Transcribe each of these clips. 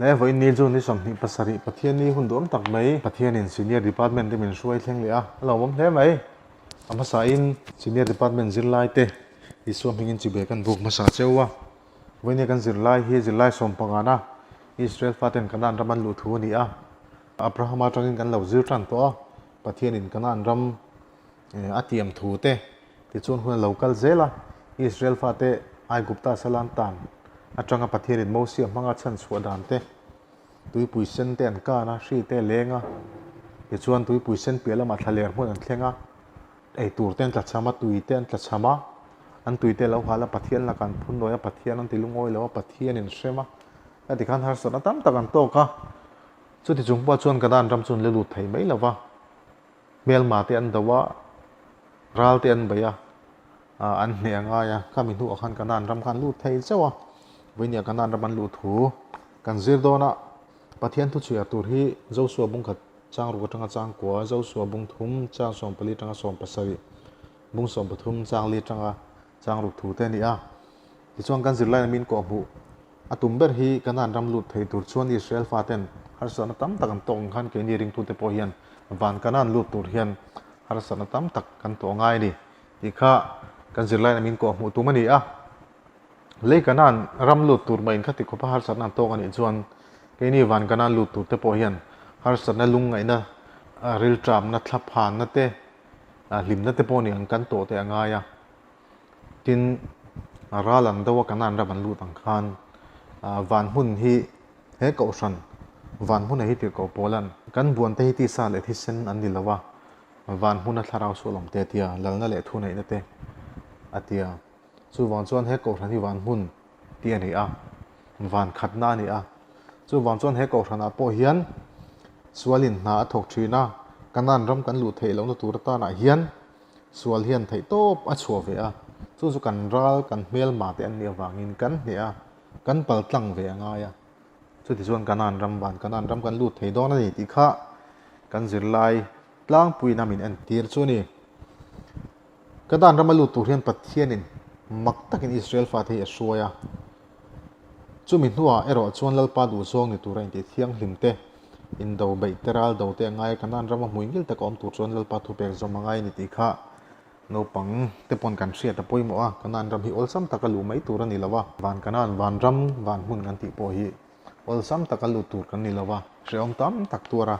Le vawiin ni June ni 27 Pathianni hun duam tak mai Pathianin Senior Department te min hruai thleng leh a, a lawmawm hle mai. A hmasain Senior Department zirlai te Isua hmingin chibai kan buk hmasa cheu a. Vawiin kan zirlai hi zirlai sawmpangana Israel faten Kanaan ram an luh thu a ni a. Abrahama atangin kan lo zir tan tawh a, Pathianin Kanaan ram a tiam thu te tichuan hun a lo kal zel a, Israel fate Aigupta salan tan atanga Pathianin Mosia hmanga chhan chhuah dan te, tuipui sen te an kan a, hri te a leng a, tichuan tuipui sen piah lamah thlaler hmun an thleng a, eitur te an tlachham a, tui te an tlachham a, an tui te a lo hal a, Pathian lakah an phun nawi a, Pathian an ti lungawi lo a, Pathianin hrem a, heti khan harsatna tam tak an tawk a, chuti chung pawh chuan Kanaan ram chu an la lut thei mai lo va. Hmelma te an do a, ral te an bei a, an hneh a ngai a, khami hnuah khan Kanaan ram kha an lut thei chauh a, vawinia Kanaan ram an luh thu kan zir dawn a, Pathian thu chhiar tur hi Josua bung khat chang ruk atanga chang kua, Josua bung thum chang 14 atanga 17, bung 13 chang li atanga chang ruk thu te a ni a. Tichuan kan zirlai min kawhhmuh a tum ber hi Kanaan ram lut thei tur chuan Israel faten harsatna tam tak an tawk ang khan keini ringtute pawh hian van Kanaan lut tur hian harsatna tam tak kan tawh ngai a ni tih kha kan zirlai min kawhhmuh tum a ni a. Lei Kanaan ram lut tur mah inkhati khawpa harsatna an tawk a nih chuan keini van Kanaan lut tur te pawh hian harsatna lungngaihna, rilṭamna, thlaphanna te, hlimna te pawh ni ang kan tawh te a ngai a. Tin, ral an do a Kanaan ram an lut ang khan van hmun hi he kohhran van hmuna hi tirhkoh pawlan kan buan te hi tisa leh thisen an ni lo a, van hmuna thlarau sual awm te a tia, lalna leh thuneihna te a tia. Chuvang chuan he kohhran hi van hmun tih a ni a, van khatna a ni a. Chuvang chuan he kohhranah pawh hian sualin hna a thawk thin a, Kanaan ram kan luh theih lohna tur atanah hian Sual hian theih tawp a chhuah ve a, chu chu kan ral, kan hmelma te an nih avangin kan hneh a, kan pal tlang ve a ngai a. Chutichuan Kanaan ram van, Kanaan ram kan lut thei dawn a ni tih kha kan zirlai tlangpuiin a min entir chu a ni. Kanaan rama lut tur hian Pathianin mak takin Israel fate hi a hruai a. Chumi hnuah erawh chuan Lalpa duhzawng ni tura intih thianghlim te, indo beih te, ral do te a ngai a, Kanaan rama hmui ngil taka awm tur chuan Lalpa thupek zawm a ngai a ni tih kha naupang te pawn kan hriat a pawimawh a, Kanaan ram hi awlsam taka luh mai tur a ni lo a, van Kanaan, van ram, van hmun kan tih pawh hi awlsam taka lut tur kan ni lo a, hrehawm tam tak tuara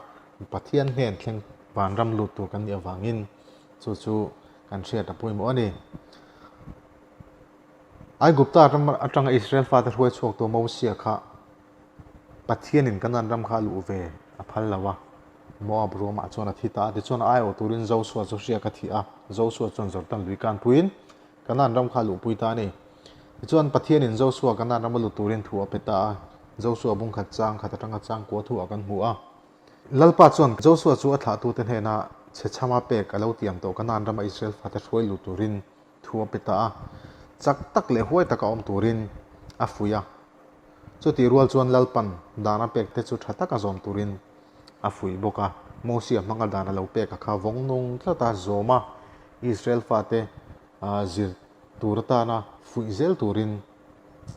Pathian hnen thleng van ram lut tur kan nih avangin chu chu kan hriat a pawimawh a ni. Aigupta ram atanga Israel fate hruai chhuaktu Mosia kha Pathianin Kanaan ram kha a luh ve a phal lo a, Moab ruamah chuan a thi ta a. Tichuan a aiawh turin Josua chu hriak a thi a, Josua chuan Jordan lui kanpuiin Kanaan ram kha a luhpui ta a ni. Tichuan Pathianin Josua Kanaan rama lut turin thu a pe ta a, Josua bungkhat chang khat atanga chang kua thuah kan hmu a. Lalpa chuan Josua chu a thlahtute hnenah chhechhama pek a lo tiam tawh Kanaan rama Israel fate hruai lut turin thu a pe ta a, chak tak leh huai taka awm turin a fuih a. Chutih rual chuan Lalpan dan a pek te chu tha taka zawm turin a fuih bawk a. Mosia hmanga dan a lo pek a kha vawng nung tlat a, zawm a, Israel fate zir tur atana fuih zel turin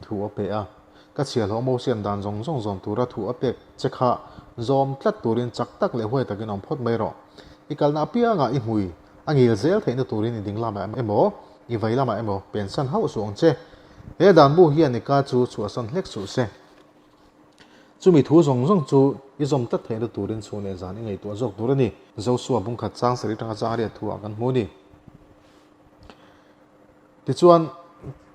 thu a pe a. Ka chhiahhlawh Mosia'n dan zawng zawng zawm tura thu a pek che kha zawm tlat turin chak tak leh huai takin awm phawt mai rawh. I kalna apiangah i hmui a ngil zel theihna turin i ding lamah emaw, i vei lamah emaw pensan hauh suh ang che. He dan bu hian i ka chu chhuahsan hlek suh se. Chumi thu zawng zawng chu i zawm tlat theihna turin chhuah leh zan i ngaihtuah zawk tur a ni. Josua bungkhat chang sarih atanga chang riat thu ah kan hmu a ni. Tichuan,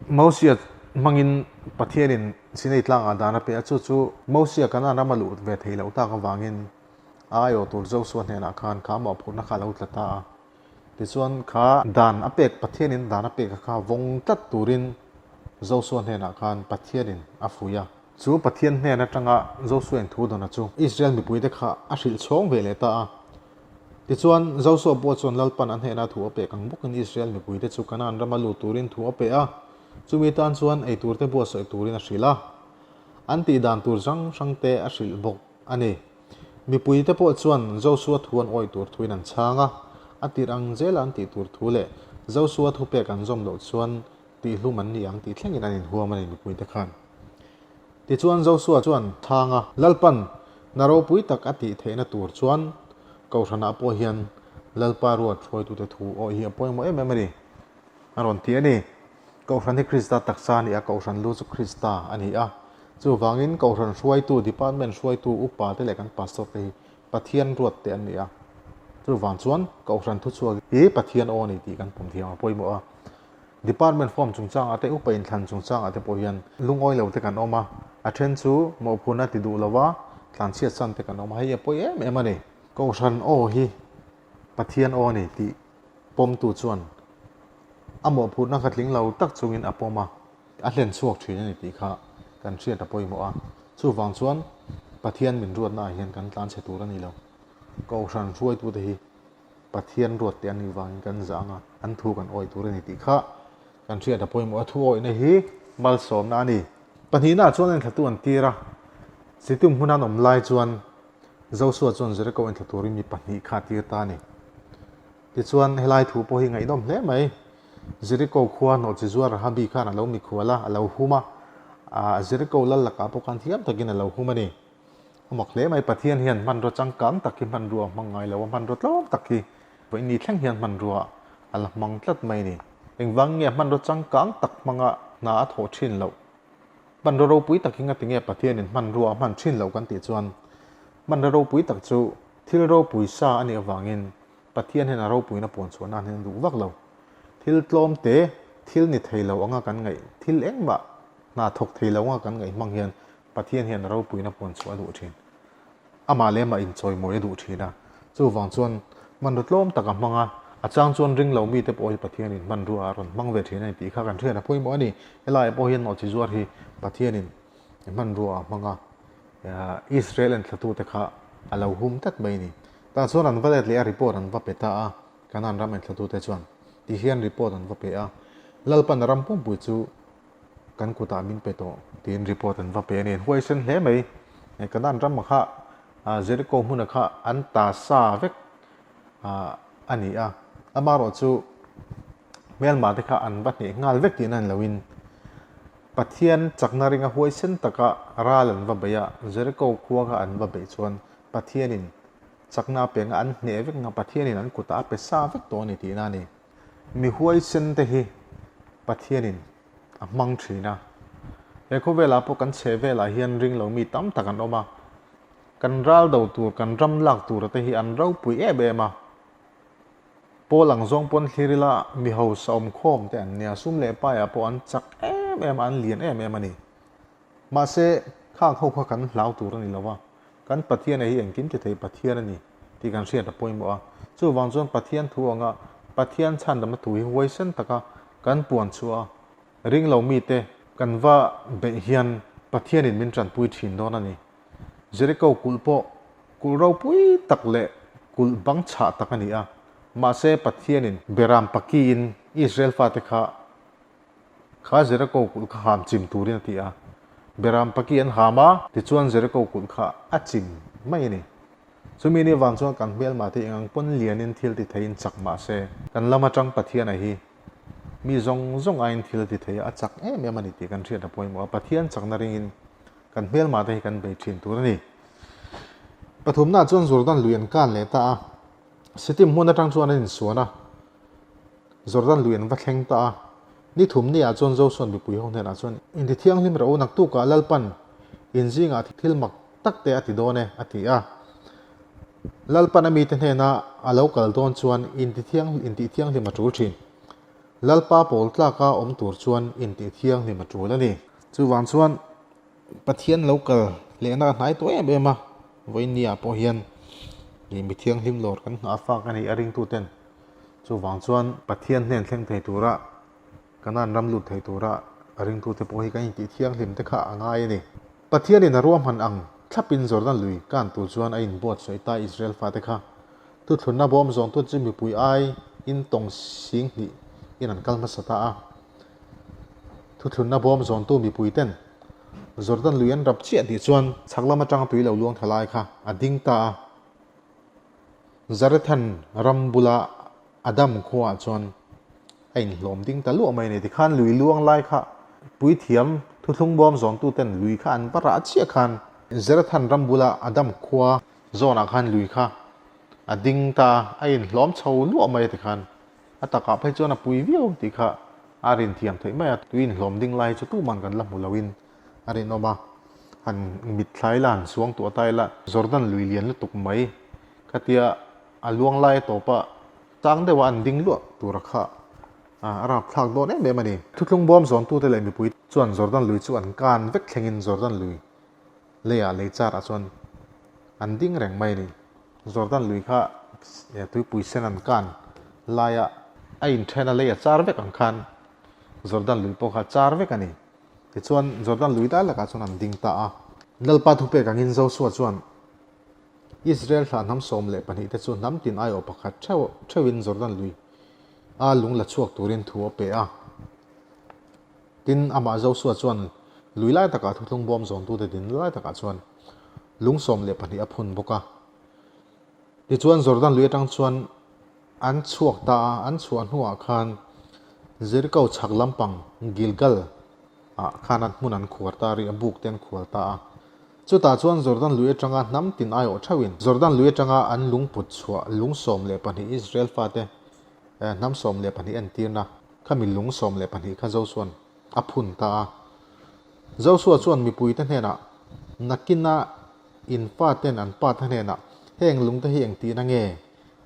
Mosia hmangin Pathianin Sinai tlangah dan a pe a, chu chu Mosia Kanaan rama luh ve thei loh tak avangin a aiawh tur Josua hnenah khan kha mawhphurhna kha a lo tla ta a. Tichuan, kha dan a pek, Pathianin dan a pek a kha vawng tlat turin Josua hnenah khan Pathianin a fuih a. Chu Pathian hnen atanga Josua in thu dawna chu Israel mipuite kha a hrilh chhawng ve leh ta a. Tichuan, Josua pawh chuan Lalpan a hnehna thu a pek ang bawkin Israel mipuite chu Kanaan rama lut turin thu a pe a, chumi tan chuan ei turte buatsaih turin a hrilh a. An tih dan tur hrang hrangte a hrilh bawk a ni. Mipuite pawh chuan Josua thu an awih tur thuin an chhang a, a tirh ang zela an tih tur thu leh Josua thupek an zawm loh chuan tihhlum an ni ang tih thlengin an inhuam a ni mipuite khan. Tichuan Josua chuan chhang a, Lalpan na ropui tak a tih theihna tur chuan Kohhranah pawh hian Lalpa ruat hruaitute thu awih hi a pawimawh em em a ni, a rawn ti a ni. Kohhran hi Krista taksa a ni a, Kohhran lu chu Krista a ni a. Chuvangin Kohhran hruaitu, Department hruaitu, upa te leh kan Pastor te hi Pathian ruat te an ni a. Chuvang chuan Kohhran thuchhuak hi Pathian aw a ni tih kan pawm thiam a pawimawh a. Department form chungchangah te, upa inthlan chungchangah te pawh hian lungawi lo te kan awm a, a then chu mawhphurhna ti duh lova tlanchhiat san te kan awm a, hei a pawi em em a ni. Kohhran aw hi Pathian aw a ni tih pawmtu chuan a mawhphurhna kha tling lo tak chungin a pawm a, a hlen chhuak thin a ni tih kha kan hriat a pawimawh a. Chuvang chuan Pathian min ruatnaah hian kan tlanchhe tur a ni lo. Kohhran hruaitute hi Pathian ruat teh an nih vangin kan zah ang a, an thu kan awih tur a ni tih kha kan hriat a pawimawh a, thu awihna hi malsawmna a ni. Pahnihnaah chuan enthlatu an tir a, Situm hmuna an awm lai chuan Josua chuan Jeriko enthla turin mi pahnih kha a tir ta a ni. Tichuan helai thu pawh hi ngaihnawm hle mai, Jeriko khua hnawhchizuar Rahabi khan a lo mikhual a, a lo hum a, Jeriko lal lakah pawh khan thiam takin a lo hum a ni. A mak hle mai, Pathian hian hmanraw changkang tak hi hmanrua a hmang ngai lo a, hmanraw tlawm tak hi vawiin ni thleng hian hmanrua a la hmang tlat mai a ni. Engvang nge hmanraw changkang tak hmanga hna a thawh thin loh? Hmanraw ropui tak hi ngatinge Pathianin hmanrua a hman thin loh kan tih chuan hmanraw ropui tak chu thil ropui sa a nih avangin Pathian hian a ropuina puan chhuah nan hian a duh vak lo. Thil tlawm te, thil ni thei lo anga kan ngaih, thil engmah hna thawk thei lo anga kan ngaih hmang hian Pathian hian a ropuina puan chhuah a duh thin. Amah leh amah inchawimawi a duh thin a. Chuvang chuan hmanraw tlawm tak a hmang a, a chang chuan ring lo mite pawh hi Pathianin hmanrua a rawn hmang ve thin a ni tih kha kan hriat a pawimawh a ni. Helaiah pawh hian nawhchi zuar hi Pathianin hmanrua a hmang a, Israel enthlatute kha a lo hum tlat mai a ni. Tah chuan an va let leh a, report an va pe ta a, Kanaan ram enthlatute chuan ti hian report an va pe a, Lalpan a ram pumpui chu kan kutah min pe tawh tiin report an va pe a ni. An huaisen hle mai. Kanaan ram kha Jericho hmuna kha an ta sa vek a ni a. Amaherawh chu hmelma te kha an va hneh nghal vek tihna ni loin Pathian chakna ringa huaisen taka ral an va beih a, Jericho khua kha an va beih chuan Pathianin chakna a pe anga an hneh vek anga Pathianin an kutah a pe sa vek tawh a ni tihna a ni. Mi huaisen te hi Pathianin a hmang thin a. He khawvelah pawh kan chheh velah hian ring lo mi tam tak an awm a. Kan ral do tur, kan ram lak tura te hi an ropui em em a. Pawl ang zawng pawn thlir ila mi hausa awm khawm te an nia, sum leh paiah pawh an chak em em a, an lian em em a ni. Mahse, khang ho kha kan hlau tur a ni lo a, kan Pathian hi engkim ti thei Pathian a ni tih kan hriat a pawimawh a. Chuvang chuan Pathian thu anga Pathian chhandamna thu hi huaisen taka kan puan chhuah a, ring lo mite kan va beih hian Pathianin min tanpui thin dawn a ni. Jericho kulh pawh kulh ropui tak leh kulh bang chhah tak a ni a, mahse Pathianin Beram pakiin Israel fate kha Kha Jericho kulh kha ham chim turin a ti a. Beram paki an ham a, tichuan Jericho kulh kha a chim mai a ni. Chumi ni avang chuan kan hmelmah te engang pawn lianin thil ti theiin chak mah se, kan lam atang Pathian a hi mi zawng zawng aiin thil ti thei a, a chak em em a ni tih kan hriat a pawimawh a. Pathian chakna ringin kan hmelmah te hi kan bei thin tur a ni. Pathumnaah chuan Jordan lui an kan leh ta a, Sittim hmun atang chuan an insuan a. Jordan lui an va thleng ta a, ni thum ni ah chuan Joshua mipui ho hnenah chuan, Inti thianghlim rawh u, naktukah Lalpan in zingah thil mak tak te a ti dawn e, a ti a. Lalpan a mite hnena a lo kal dawn chuan inti thiang intih thianghlim a tul thin. Lalpa pawl tlaka awm tur chuan intih thianghlim a tul a ni. Chuvang chuan Pathian lo kal lehna a hnai tawh em em a, vawiin ni ah pawh hian ih mi thianghlim lawr kan nghah fak a ni a ringtuten. Chuvang chuan Pathian hnen thleng thei tura Kanaan ram lut thei tura a ringtute pawh hi kan intih thianghlim te kha a ngai a ni. Pathianin a ruahman ang thlapin Jordan lui kan tur chuan a inbuatsawi ta Israel fate kha thuthlunna bawm zawngtu chu mipui ai in tawng sing hnih in an kal hmasa ta a. Thuthlunna bawm zawntu mipui ten Jordan lui an rap chiah tih chuan chhak lam atanga tui lo luang tha lai kha a ding ta a. Zarethan ram bula Adam khuaah chuan a inhlawm ding ta luah mai a ni. Tikhan lui luang lai kha puithiam. Thuthlung bawm zawntuten lui kha an va rah chiah khan Zerathan ram bula Adam khua zawnah khan lui kha a ding ta a, a inhlawm chho luah mai a ti khan a takah phei chuan a pui viau ang tih kha a rinthiam theih mai a, tui inhlawm ding lai hi chu tuman kan la hmu loin a rinawm a, han mitthla ila han suang tuah ta ila Jordan lui lian lutuk mai khatia a luang lai a tawpa chang deuha an ding luah tura kha a rapthlak dawn em em a ni. Thuthlung bawm zawntute leh mipui chuan Jordan lui chu an kan vek thlengin Jordan lui leiah lei charah chuan an ding reng mai a ni. Jordan lui kha tuipui sen an kan laia a inthen a lei a char vek ang khan Jordan lui pawh kha a char vek a ni. Tichuan Jordan lui dai lakah chuan an ding ta a. Lalpa thupek angin Joshua chuan Israel thlah hnam 12 te chu hnam tin aiawh pakhat theuh theuhin Jordan lui a lung la chhuak turin thu a pe a. Tin, amah Joshua chuan lui lai takah thuthlung bawm zawntute din lai takah chuan lung 12 a phun bawk a. Tichuan Jordan lui atang chuan an chhuak ta a, an chhuah hnuah khan Jericho chhak lampang Gilgal ah khan an hmun an khuar ta rih a, buk te an khual ta a. Chutah chuan Jordan lui atanga hnam tin aiawh theuhin Jordan lui atanga an lung put chhuah lung 12 Israel fate hnam 12 entirna khami lung 12 kha Josua'n a phun ta a. Josua chuan mipuite hnenah, Nakina in faten an pate hnenah heng lungte hi engtihna nge?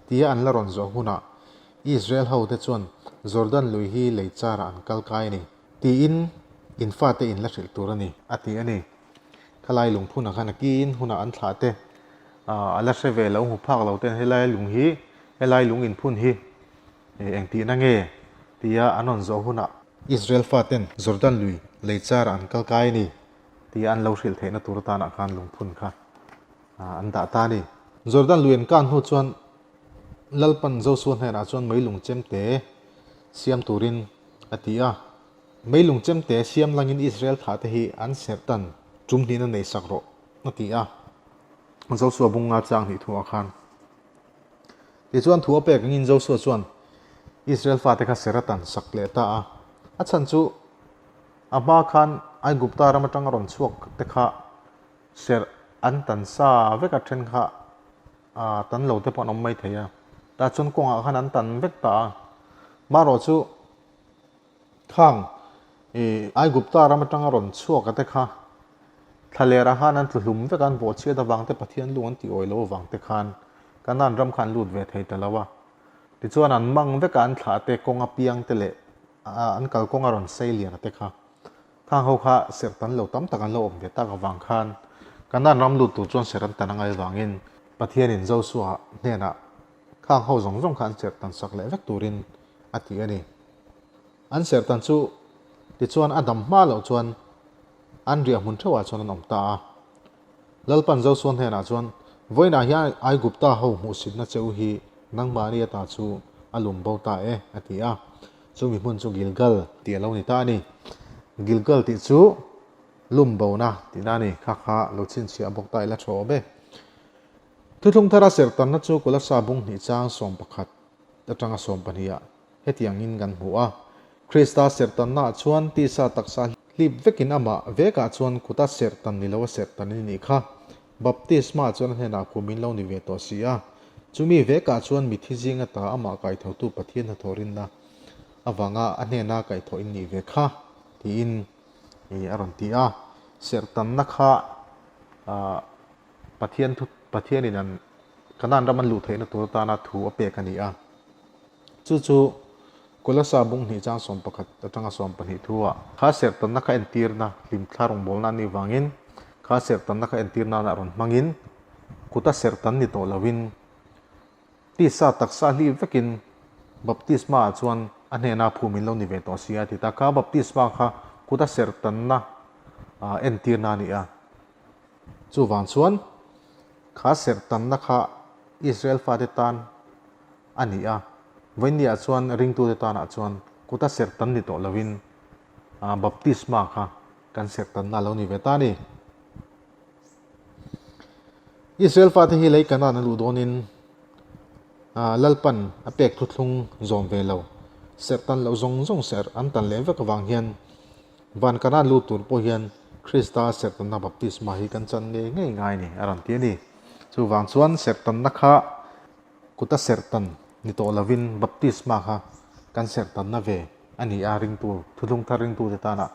tia an la rawn zawh hunah Israel hote chuan Jordan lui hi lei charah an kal kai a ni tiin in fate in la hrilh tur a ni, a ti a ni. Khalai lungphunah khan a kiin hunah an thlah te, a la hre ve lo hmu phak lo ten helai lung hi, helai lung inphun hi engtihna nge? tia an rawn zawh hunah Israel faten Jordan lui lei charah an kal kai a ni tia an lo hrilh theihna tur atanah khan lungphun kha an dah ta a ni. Jordan lui an kan hnu chuan Lalpan Joshua hnenah chuan meilung chemte siam turin a ti a. Meilung chemte siam langin Israel thahte hi an serh tan tum hnihna nei sak rawh a ti a. Joshua bung nga chang hnih thuah khan. Tichuan thu a pek angin Joshua chuan Israel fate kha serh a tan sak leh ta a. A chhan chu a hma khan Aigupta ram atanga rawn chhuak te kha Serh an tan sa vek a then kha tan lo te pawh an awm mai thei a, tah chuan kawngah khan an tan vek ta a, marawh chu khang ih Aigupta ram atanga rawn chhuak a te kha thlalerah khan an tlu hlum vek a, an bawhchhiat avang te Pathian lung an tih awih loh avang te khan Kanaan ram kha an lut ve thei ta lo a, tichuan an mang vek a an thlah te kawng apiang te leh an kalkawng a rawn sei lian a te kha. Khang ho kha serh tan lo tam tak an lo awm ve tak avang khan Kanaan ram lut tur chuan serh an tan a ngai vangin Pathianin Joshua hnenah khang ho zawng zawng kha an serh tan sak leh vek turin a ti a ni. An serh tan chu tichuan a dam hma loh chuan an riah hmun theuhah chuan an awm ta a. Lalpan Joshua hnenah chuan, Vawiinah hian Aigupta ho hmuhsitna che u hi nangmahni ata chu a lum bo ta e, a ti a. Chumi hmun chu Gilgal tih a lo ni ta a ni. Gilgal tih chu lum bona tihna a ni. Kha kha lo chhinchhiah bawk ta ila tha awm e. Thuthlung thara serhtanna chu Kolasa bung hnih chang 11 atanga 12 ah hetiangin kan hmu a. Krista serhtannaah chuan tisa taksa hlip vekin amah vekah chuan kuta serhtan ni lo a serhtan a nih kha. Baptisma chuan a hnenah kum in lo ni ve tawh si a, chumi vekah chuan mithi zing ata amah kaithotu Pathian hnathawh rinna avanga a hnena kaihthawh in nih ve kha tiin a rawn ti a. Serhtanna kha Pathian thu Pathianin an Kanaan ram an luh theihna tur atana thu a pek a ni a. Chu chu Kolasa bung hnih chang 11 atanga 12 thu ah kha serhtanna kha entirna hlimthla rawngbawlna a nih vangin kha serhtanna kha entir nana rawn hmangin kuta serhtan ni tawh loin tisa taksa hlip vekin baptisma ah chuan a hnena phum in lo ni ve tawh si a ti ta. Kha baptisma kha kuta serhtanna entirna a ni a. Chuvang chuan kha serhtanna kha Israel fate tan a ni a, vawinia chuan ringtute tanah chuan kuta serhtan ni tawh loin baptisma kha kan serhtanna a lo ni ve ta a ni. Israel fate hi lei Kanaan a luh dawnin Lalpan a pek thuthlung zawm ve lo, serhtan loh zawng zawng serh an tan leh vek avang hian. Van Kanaan lut tur pawh hian Krista serhtanna baptisma hi kan chan ngei ngei ngai a ni, a rawn ti a ni. Chuvang chuan serhtanna kha kuta serhtan ni tawh lovin baptisma kha kan serhtanna ve a ni a, ringtu, thuthlung thar ringtute tana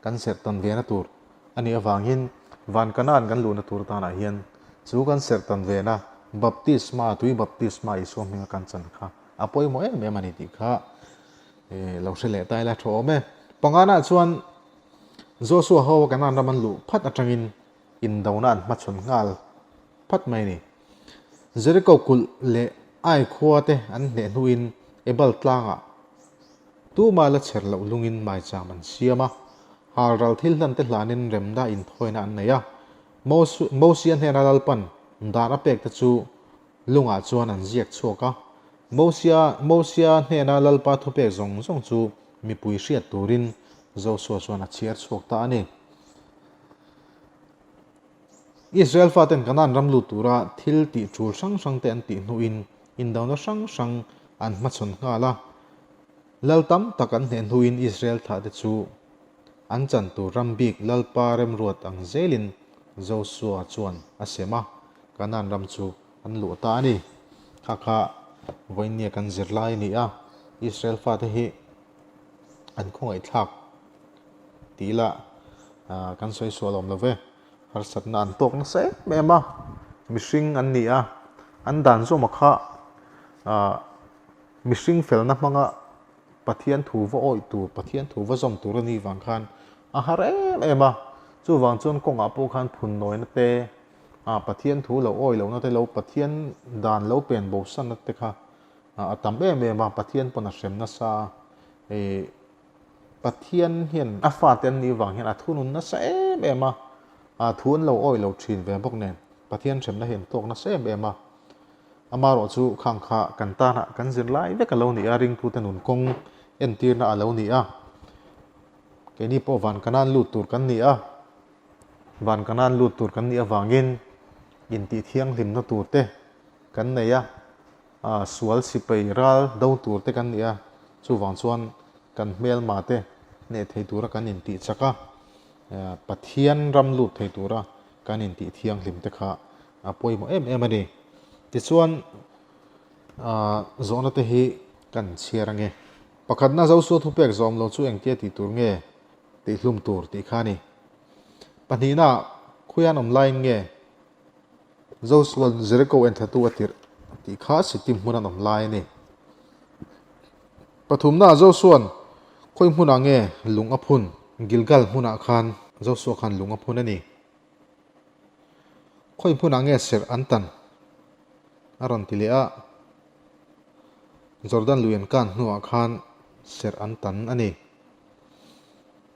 kan serhtan vena tur a nih avangin Van Kanaan kan luhna tur tanah hian chu kan serhtan vena baptisma, tui baptisma Isua hminga kan chan kha a pawimawh em em a ni tih kha lo hre leh ta ila tha awm e. Pangana chuan Joshua ho Kanaan ram an luh phat atangin indona an hmachhawn nghal phat mai a ni. Jericho kulh leh Ai khua te an hneh hnuin Ebal tlangah tuma la chher loh lungin maicham an siam a, halral thil hlan te hlanin remna inthawina an nei a. Mosia hnena Lalpan dan a pek te chu Lungah chuan an ziak chhuak a, Mosia, Mosia hnena Lalpa thupek zawng zawng chu mipui hriat turin Josua chuan a chhiar chhuak ta a ni. Israel faten Kanaan ram lut tura thil tih tul hrang hrangte an tih hnuin indona hrang hrang an hmachhawn nghal a. Lal tam tak an hneh hnuin Israel thlahte chu an chan tur ram bik Lalpa remruat ang zelin Josua chuan a sem a. Kanaan ram chu an luh ta a ni. Kha kha vawinia kan zir lai a ni a, Israel fate hi an khawngaihthlak tih ila kan sawi sual awm lo ve. Harsatna an tawk nasa em em a, mihring an ni a, an dan zawma kha mihring felna hmanga Pathian thu va awih tur, Pathian thu va zawm tur a nih vang khan a har em em a. Chuvang chuan kawngah pawh khan phunnawina te, a Pathian thu lo awih lohna te lo, Pathian dan lo pen bosanna te kha a tam em em a, Pathian pawn a hrem nasa a. Ih Pathian hian a fate an nih vang hian a thunun nasa em em a, a thu an lo awih lo thin ve bawk nen Pathian hremna hi an tawk nasa em em a. Amaherawh chu khang kha kan tana kan zir lai vek a lo ni a, ringtute nun kawng entirna a lo ni a. Keini pawh van kanan lut tur kan ni a, van kanan lut tur kan nih avangin intih thianghlimna tur te kan nei a, sual sipai ral do tur te kan ni a, chuvang chuan kan hmelma te hneh thei tura kan intih chak a, Pathian ram lut thei tura kan intih thianghlim te kha a pawimawh em em a ni. Tichuan zawhna te hi kan chhiar ange. Pakhatna Josua thupek zawm lo chu engtia tih tur nge tihhlum tur tih kha a ni. Pahnihna khawian awm laiin nge Josua Jericho enthlatu a tirh tih kha Sittim hmun an awm lai a ni. Pathumna Josua'n khawi hmunah nge lung a phun? Gilgal hmunah khan Josua khan lung a phun a ni. Khawi hmunah nge serh an tan? A rawn ti leh a. Jordan lui an kan hnuah khan serh an tan a ni.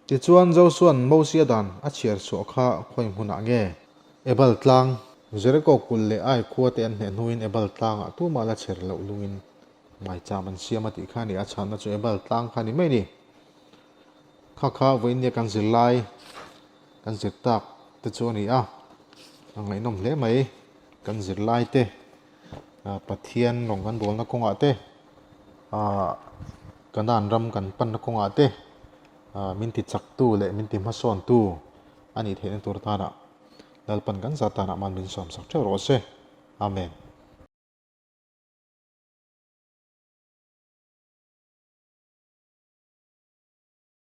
Tichuan Josua'n Mosia dan a chhiar chhuah kha khawi hmunah nge? Ebal tlang, Jeriko kulh leh Ai khua te an hneh hnuin Ebal tlangah tumah la chher loh lungin maicham an siam a tih kha a ni. A chhanna chu Ebal tlang kha a ni mai a ni. Kha kha vawiin kan zirlai kan zir tak te chu a ni a, a ngaihnawm hle mai. Kan zirlai te Pathian rawng kan bawlna kawngah te Kanaan ram kan panna kawngah te min ti chaktu leh min ti hmasawntu a nih theihna tur atana Lalpan kan zat danah man min sawmsak theuh rawh se. Amen.